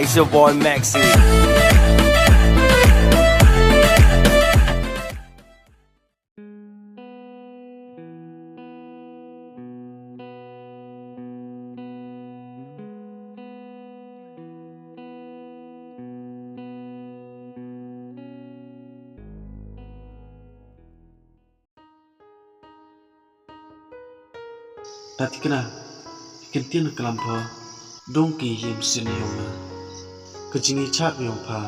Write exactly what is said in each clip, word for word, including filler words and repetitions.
It's your boy Maxi. Ta tikna, i kyntien klam pha, dong ki yem sin yong nga. Ka jingïaid chak yong pha,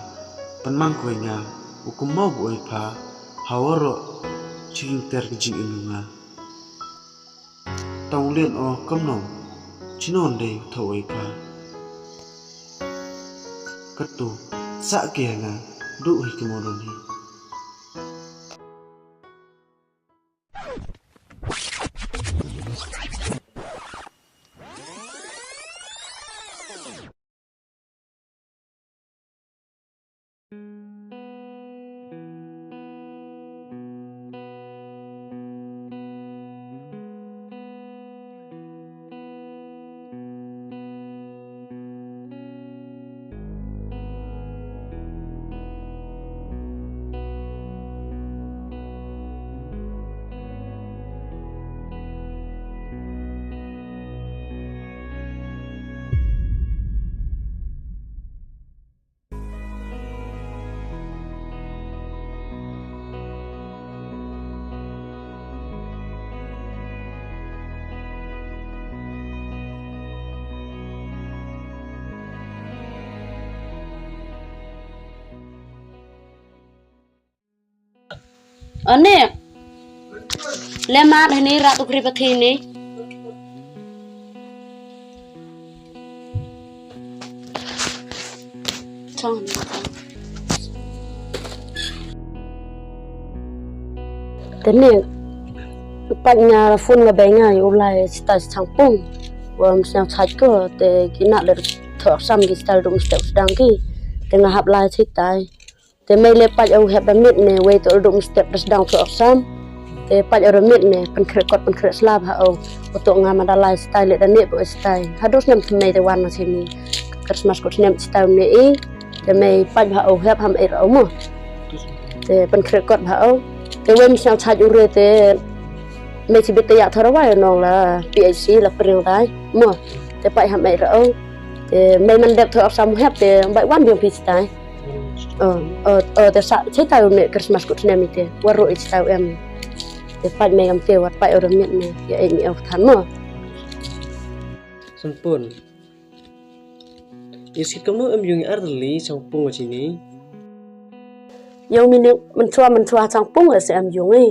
pynman ko i nga, u kum mo bu oi pha, ha waroh, chi jingter ka jingim yong nga. Tang lien o kamno, chi non dei u tho oi pha. Katu, sa ki ha nga, du hi ki mo don hi. Ane. Le mat hini rat u kri pathi ni. Chong. Tene. Pat nga phone nga bai nga u lai stai chang pung. Wa msnang chait ko te ki na le thok sam ki stai dum step sdang ki. Te nga hap lai chitai. Te mei le pait o hep ba mit ne, wei to dum step da sdang to exam. Te pait o da mit ne, pynkhreh kot pynkhreh slap ha o. O to nga ma da lai stai le da ne bo stai. Ha dos nem te mei te wan na sini. Christmas kot nem stai ne i. Te mei pait ha o hep ham er o mo. Te pynkhreh kot ha o. Te wei mi sñiaw chait u re te mei chi bit te ya thor wai nong la P H C la pring dai. Mo. Te pait ham er o. Te mei man dep to exam hep te bai wan biang phi stai. O, o, o, te sa, chitai u ne Christmas kut snem ite, waroh i chitai u em. Te pait mei am te, wat pait o da mit ne, ya e mi o than mo. Sanpun. I sit kamno em yung i ar tylli, chang pung o chini. Yung mi ne, mynchwa, mynchwa chang pung o se em yung i.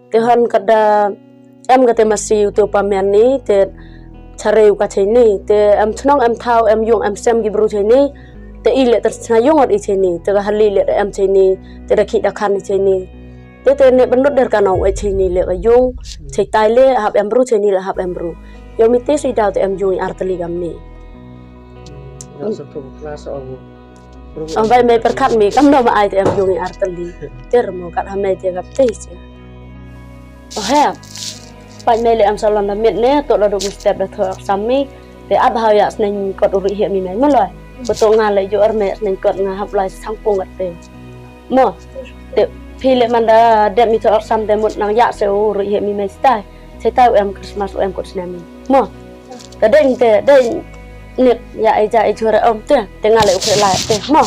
Te hon ka da em ka te masi u te u pa mian ni, te chare u ka chini, te em chnong, em thaw, em yung, em sem ki bru chini, te i le te chna yung ot i chini, te ka hali le te em chini, te da khi da khan i chini. Te te ne benut der ka nong e chini le ka yung, chitai le hap em bru chini le hap em bru. Yung mi te si daw te em yung i ar tylli kam ni. Nga sa tu klas o. Ong bai mei pyrkhat mi, kamno ma ai te em yung i ar tylli. Ter mo kat ha mei te kap te che. O he. Pait mei le em salon da mit ne, to la dum step da thok sam mi. Te ap hau ya sneng kot u ri he mi mei mo loi. Ko to nga le yo ar mei sneng kot nga hap lai sang pung kat te. Mo. Te phi le man da dep mi thok sam te mut nang ya se u ri he mi mei stai. Chitai u em Christmas u em kot snem mi. Mo. Ka deng te, deng. Nip, ya e ja e chura om te. Te nga le u khreh lai te. Mo.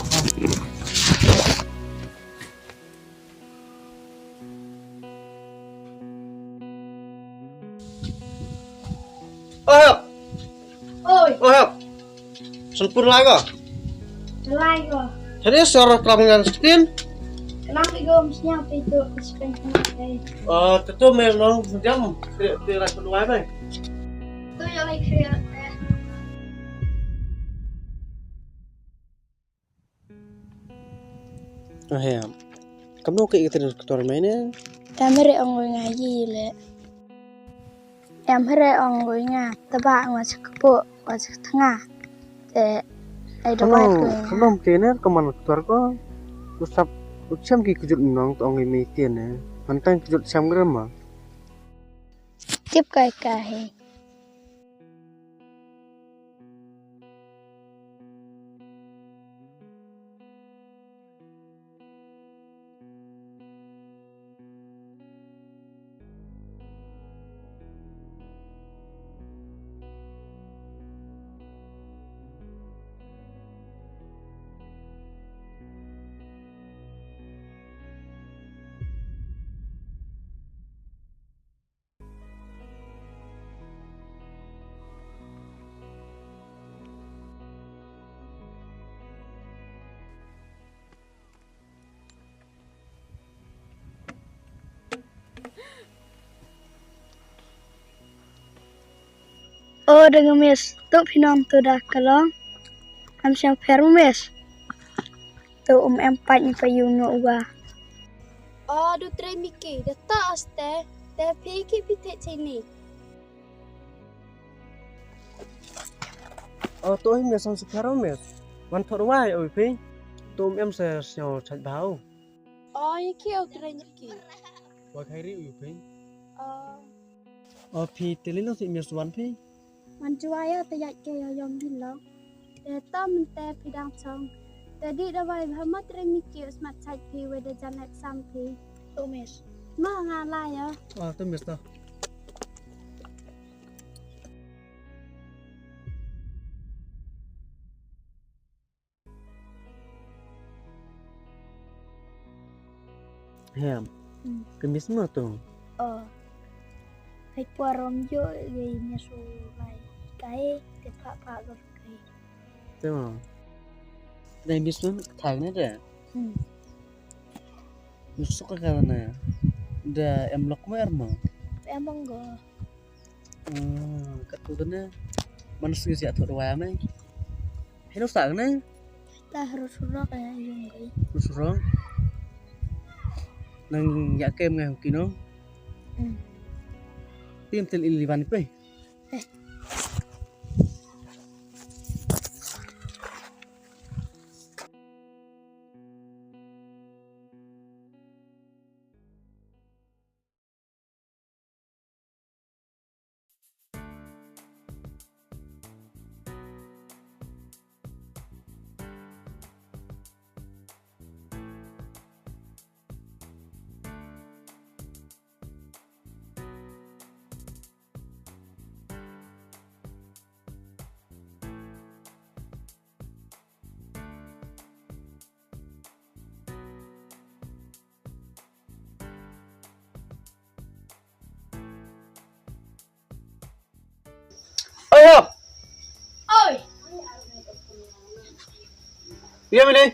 Oh, help. Oi. Oh, help. Sanpun lai ko? Lai ko. Serius, suara kelam ngan screen? Kelam ko mesti nyampe tu screen kena. Oh, tu tu mel no jam. Ti, ti lai ko duai mai. Tu ya lai kria. Oh, ya. Kamno ki itin ktor mai ne? Em hre ong oi nga yi le. Em hre ong oi nga, taba nga chakpo, nga chakthanga. Te, ai do bai ko. Kamno te ne, kaman ktor ko. Usap, uchem ki kujut nong to ong i mei te ne. Mantang kujut sem grama. Tip kai kai he. O, da nga miss. Tu phi nong tu da ka long. Am siang pher miss. Tu um em pat ni pa yung no wa. O, du trei mi ki, da ta aste, te phi ki phi te chini. O, tu hi miss, am siang pher miss. Wan thor wai o phi. Tu um em se siang chait bau. O, i ki o trei ni ki. Wa khai ri u phi. O. O, phi te li lo si miss wan phi. Man chwa ya te ya ke ya yom bin lo. Te tam te phi dang chong. Te di da wai bha mat re mi ki us mat chait phi we de jan exam phi. To miss. Ma nga la ya. O, to miss to. Hem. Hmm. Ka miss mo tu? O. Hai kuarom jo ye miss u lai kai te pha pha go kai. Te mo. Te miss mo thang ne de. Hmm. Miss ka ka na. Da em lok mo er mo. Em bang go. Hmm, katu tane. Man sngi sia thot wa me. Hino sa ne? Ta ru surok ya yung gai. Ru surok. Nang ya kem ngai hukino. Hmm. Tim tel ili ban pe. Eh. Ayo. Oi. Iya, mene.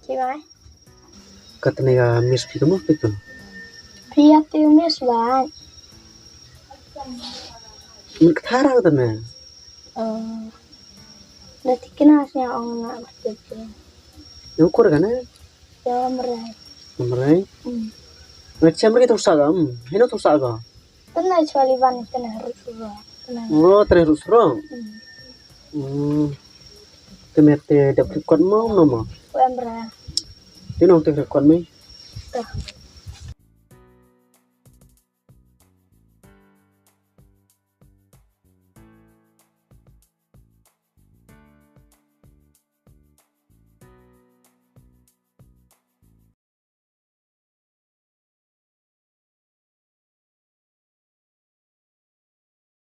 Chi bai. Katne ka miss phi mo phi tu? Phi ya tu miss bai. Min kthara katne? Eh, da tikna sñiaw ong na ba tu. Yung kur ka ne? Ya, Mrai. Mrai? Hmm. Nga chem ri tu sa ka, hmm. Hino tu sa ka? Tena chwa li ban tena ru suro. Tena. Oh, tena ru suro. Hmm. Hmm. Te me te dap record mo, no mo? Wa Mrai. Te no te record mi? Ta.